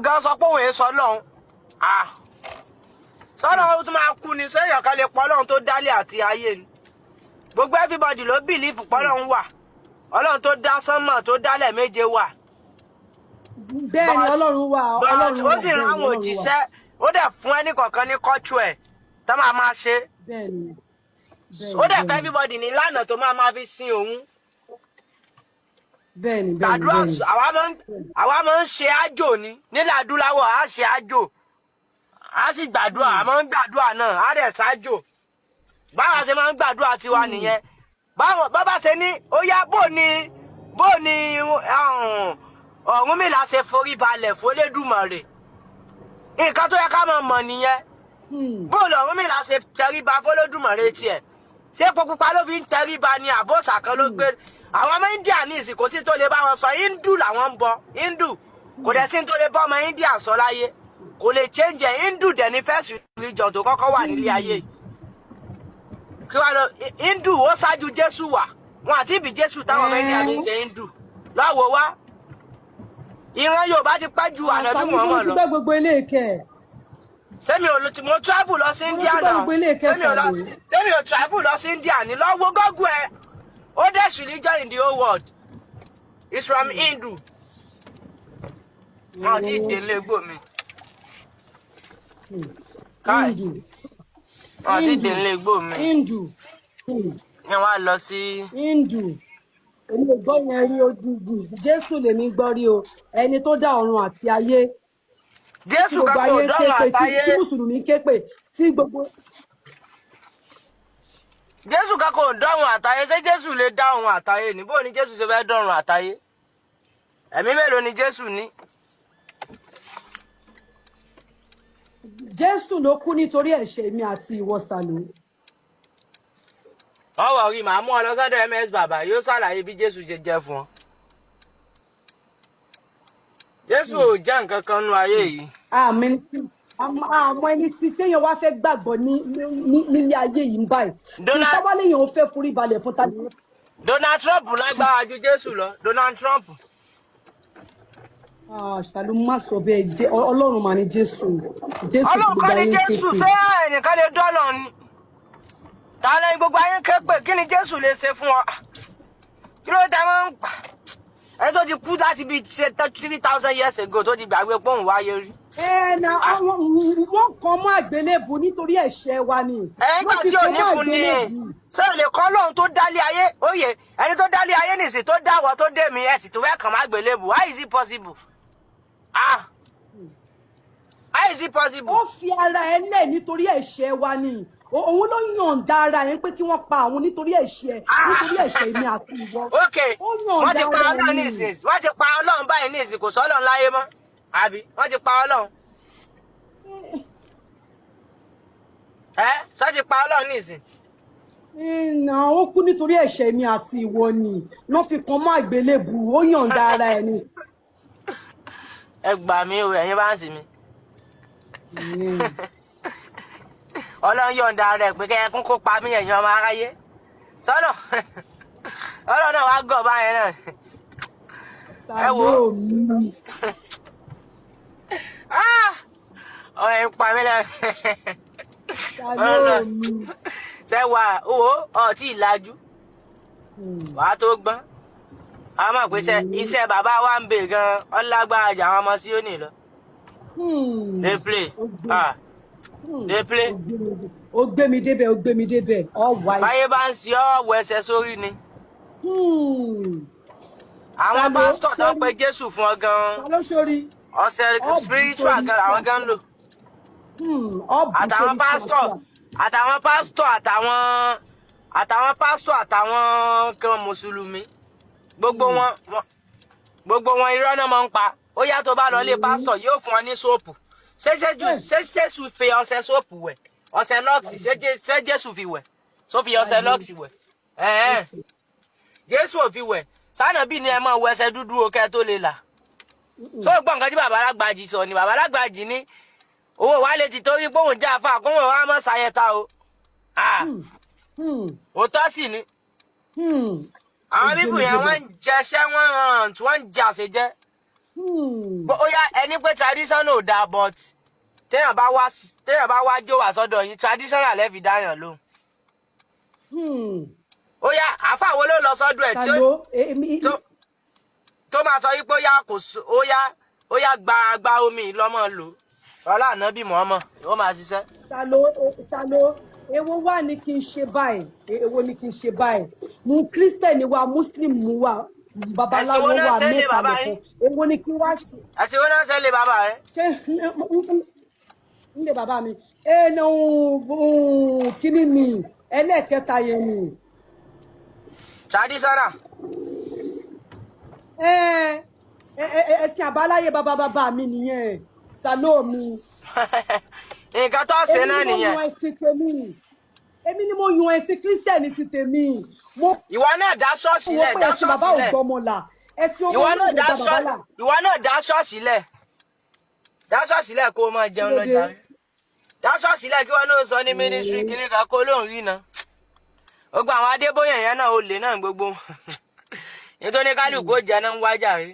gan sọ pé òun èso Ọlọ́run. Ah, sọ́dọ̀ ó tún máa kú ni. Sẹ́yìn kan lè pọ́ Ọlọ́run tó dálé àti ayé ni? Gbogbo everybody ló believe pọ́lọ́run wà. Ọlọ́run tó dá sánmọ̀, tó dálẹ̀ méje wà. Bẹ́ẹ̀ ni. Ọlọ́run wà. But Ọlọ́run ó wà. sì rán Bẹ́ẹ̀ ni, àwọn Ọlọ́run wà. òjíṣẹ́, ó dẹ̀ fún ẹnì kọ̀ọ̀kan ní culture ẹ̀ tó máa máa ṣe. bẹ́ẹ̀ ni bẹ́ẹ̀ Ó ni dẹ̀ fẹ́ bẹ́ẹ̀ ni everybody ní ìlànà tó máa máa fi sin òun. bẹ́ẹ̀ ni bẹ́ẹ̀ ni Gbàdúrà. bẹ́ẹ̀ ni Àwa máa ń ṣe àjò ní nílẹ̀ adúláwọ̀. Á ṣe àjò, á sì gbàdúrà. A máa ń gbàdúrà náà, á dẹ̀ ṣájò. Báwa ṣe máa ń gbàdúrà tiwa nìyẹn. Báwọn bábá ṣe ní ó yá, bó ni Ọ̀rúnmìlà ṣe forí balẹ̀ f'Olódùmarè? Nǹkan tó yẹ ká máa mọ̀ nìyẹn. Bó lọ Ọ̀rúnmìlà ṣe tẹríba f'Olódùmarè tiẹ̀? Ṣé epo pupa ló fi ń tẹríba ni, àbọ̀sà kan ló gbé? Àwọn ọmọ India ní ìsìn, kò sí tó lè bá wọn sọ. Hindu làwọn ń bọ. Hindu kò dẹ̀ sí tó lè bá ọmọ India sọ láyé, kò lè change ẹ̀. Hindu dẹ̀ ní first religion tó kọ́kọ́ wà nílé ayé yìí. Kí wàá lọ Hindu, ó ṣáájú Jésù wà. Wọn àti ìbí Jésù táwọn ọmọ India fi ń ṣe Hindu lọ́wọ́ wá. Ìran Yorùbá ti pẹ́ ju ànábì Àṣà mi Muhammad ló lọ. gbọ́ gbogbo ilé ìkẹ́. Sẹ́mi ò lọ- mo travel lọ sí Mo India ti gbọ́ náà. gbogbo ilé ìkẹ́ Sẹ́mi ò lọ sàlẹ̀. Sẹ́mi ò travel lọ sí India ní? Lọ wo Google ẹ̀. Oldest religion in the whole world is from Hindu. Wọn ò tí ì délé gbò mí. Káì. Hindu. Wọn ò tí ì Hindu. délé gbò mí. Hindu. Ní wọn á lọ sí. Hindu, èmi ò gbọ́ yẹn rí. Odidi Jésù lèmi gbọ́ rí o, ẹni tó dá ọ̀run àti ayé tí Jésù gbogbo kan kò ayé ń ké dọ́run pè, tí àtayé. tí mùsùlùmí ń ké pè, tí gbogbo Jésù kan kò dọ́run àtayé. Ṣé Jésù lè dá ọ̀run àtayé ní? Bóò ni Jésù ṣe fẹ́ dọ́run àtayé? Ẹ̀mí mélòó ni Jésù ní? Jésù ló kú nítorí ẹ̀ṣẹ̀ mi àti ìwọ, Sàlẹ̀. Wọ́n wọ̀ rí, màá mú ọ lọ sọ́dọ̀ MS bàbá, yóò ṣàlàyé bí Jésù ṣe jẹ́ fún ọ. Jésù ò jẹ́ nǹkan kan nú ayé yìí. Àmín. Àmọ́ ẹni tí téèyàn wá fẹ́ gbàgbọ́ ní nílé ayé yìí ń báyìí kí táwa léèyàn ó fẹ́ forí balẹ̀ fún ta? Donald Trump lágbára ju Jésù lọ, Donald Trump. Ah, Ṣàlù, má sọ bẹ́ẹ̀. Jẹ́ Ọlọ́run mà ní Jésù, Jésù tí Ọlọ́run gbogbo kọ́ ni ayé ń ké Jésù. pè. Ṣé ẹnìkan lè dọ́lọ̀ ni? Ta lẹ́yìn gbogbo ayé ń ké pè? Kí ni Jésù lè ṣe fún ọ? Kí ló dé máa ń pa ẹni tó ti kú láti bíi ṣe 3,000 years ago, tó ti gbàgbé pé òun wáyé rí? Ẹ na àwọn wọn kàn mọ́ àgbélébù nítorí ẹ̀ṣẹ̀ wa ni. Ẹ̀yin Wọ́n gbà fi tí ò kàn ní mọ́ fún ni. àgbélébù. Ṣé ò lè kọ́ lóhun tó dálé ayé? Óye ẹni tó dálé ayé nìsín, tó dáwọ́, tó dé mi, ẹ̀ sì tó fẹ́ kàn má gbélébù. How is it possible? Ah, how is it possible? Ó fi ara ẹ lẹ̀ nítorí ẹ̀ṣẹ̀ wa ni. Òun ló yọ̀ǹda ara ẹ̀ pé kí wọ́n pa àwọn nítorí ẹ̀ṣẹ̀ mi àti ìwọ. Ok. Ó Wọ́n ti yọ̀ǹda pa ara ẹ̀ Ọlọ́run ni. nísìn. Wọ́n ti pa Ọlọ́run báyìí nísìn, kò sọ́lọ́run láyé mọ́, àbí wọ́n ti pa Ọlọ́run? Ẹ sọ ti pa Ọlọ́run nísìn. Ìnà ó kú nítorí ẹ̀ṣẹ̀ mi àti ìwọ ni. Lọ́ fi kàn mọ́ àgbélébù, ó yọ̀ǹda ara ẹ̀ ni. Ẹ gbà mí o, ẹ̀yin bá ń sìn mí. Ọlọ́run yọ̀ǹda rẹ̀ pé kẹ́kún kó pa mí, ẹ̀yin ọmọ aráyé sọ́nà. Ọlọ́run náà wá gọ̀ báyẹn náà. Ẹ wo. Tàbí òmí. Ah! Ọ̀rẹ́ ń pa mí lẹ́nu. Tàbí òmí. Ṣé wà owó ọtí ìlàjú wàá tó gbọ́n? Àwọn mọ̀ pé iṣẹ́ bàbá wa ń bè gan, ọlágbára jà àwọn ọmọ Síónì lọ. Dey play. Ah, dey play. Ó gbé mi débẹ̀, ó gbé mi débẹ̀, all wise. Báyé bá ń ṣe ọ́, wọ ẹsẹ̀ sórí ni. Àwọn Ta ló pásítọ̀ tó ń sórí? pe Jésù fún ọ gan, Ta ló sórí? Ọṣẹ Ọ́ bù spiritual sórí. gan làwọn gan ń lò. Ọ́ bù Àtàwọn sórí pásítọ̀ spiritual. Àtàwọn pásítọ̀ àtàwọn kan mùsùlùmí, gbogbo wọn irọ́ náà máa ń pa. Ó yá, tó bá lọ ilé pásítọ̀, yóò fún ọ ní soap. Ṣé ṣé Jésù fi ọṣẹ soap wẹ̀? Ọṣẹ Lux, ṣé Jésù fi wẹ̀? Só fi ọṣẹ Lux wẹ̀? Ẹ̀ẹ́n, Jésù ò fi wẹ̀. Sànàbí ni ẹ máa wọ ẹsẹ̀ dúdú o kẹ́ tó lè là. Tó gbọ́ nǹkan tí bàbá alágbàjì sọ ni? Bàbá alágbàjì ní owó wa lè ti torí pé òun jẹ́ àfa kó wọn wá mọ́ ṣayẹta o. Ah, òótọ́ sì ni. Àwọn Ó gbé bíbù mi yẹn, débẹ̀. wọ́n ń jẹṣẹ́, wọ́n hàn tí wọ́n ń jẹ àṣejẹ́. Ó yá, ẹni pé tradition ò dáa, but téèyàn bá wá jó wá sọ́dọ̀ yín, traditional lẹ́ fi dáyàn lóhùn. Ó yá, àáfàá wo ló lọ sọ́dọ̀ ẹ̀ tí ó Sàló èmi tó máa sọ wípé ó yá, kò sí, ó yá, gba omi lọ́mọ lò, ọlá ànábì mọ́mọ́, ó máa ṣiṣẹ́? Sàló, Sàló, èwo wà ní kí n ṣe báyìí? Èwo ní kí n ṣe báyìí? Mu Christian wa, Muslim wa, babaláwo Ẹ̀sìn wo náà wa, ṣe é lé mẹ́ta bàbá lọ́kan. yín? Èwo ni kí wá ṣe? Ẹ̀sìn wo náà ṣe lé bàbá rẹ? Ṣé nílé bàbá mi ẹnà kíní ni ẹlẹ́ẹ̀kẹta yẹn ni. Traditional. Ẹ ẹ ẹ̀sìn àbáláyé bàbá bàbá mi nìyẹn, Sàló mi. Nǹkan tó ṣe Èmi náà ni mo nìyẹn. yan ẹ̀sìn tèmi, èmi ni mo yan ẹ̀sìn Christian ti tèmi. Mo Ìwọ náà dá ṣọ́ọ̀ṣì wò lẹ̀, pé dá ẹ̀sìn bàbá ṣọ́ọ̀ṣì ò lẹ̀. gbọmọlà, ẹ̀sìn ọmọ Ìwọ náà náà dá ló gba bàbá là. ṣọ́ọ̀ṣì, ìwọ náà dá ṣọ́ọ̀ṣì lẹ̀, dá ṣọ́ọ̀ṣì lẹ̀ kó o máa jẹun Kí ló dé? lọ́jà rí. Dá ṣọ́ọ̀ṣì lẹ̀ kí wọn náà sọ ní ministry kìíní kan kó lóun rí náà. Gbogbo àwọn Adébóyè yẹn náà, olè náà gbogbo wọn. Nítorí kálukú ó jẹ náà ń wájà rí.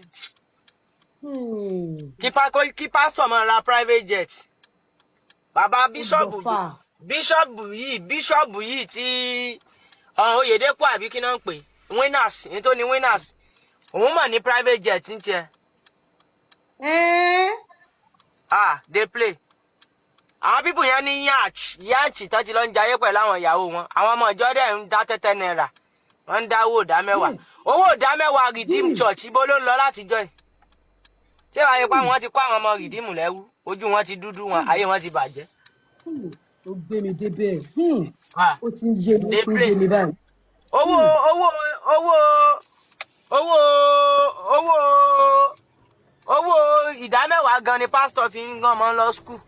Kí pásítọ̀ máa ra private jet, bàbá bíṣọ̀bù. Ó lọ fà. Bíṣọ̀bù yìí tí Oyèdépò àbí kí náà ń pè, Winners, nítorí Winners, òun mọ̀ ní private jet ń tiẹ̀. Ẹ́ẹ́. Ah, dey play. Àwọn people yẹn ní yacht, yacht tán ti lọ ń jayé pẹ̀lú àwọn ìyàwó wọn. Àwọn ọmọ ìjọ dẹ̀ ń dá tẹ́tẹ́ náírà, wọ́n ń dáwó ìdá mẹ́wàá, owó ìdá mẹ́wàá Redeem Church. Ibo ló ń lọ látijọ́ yìí? Ṣé wàá yẹ pé àwọn ti kó àwọn ọmọ Redeem lẹ́rú? Ojú wọn ti dúdú wọn, ayé wọn ti bàjẹ́. Ó gbé mi débẹ̀. Ah, Ó ti ń yé mi, ó dey ti ń play. yé mi báyìí. Owó ìdá mẹ́wàá gan ni pásítọ̀ fi ń rán ọmọ lọ school.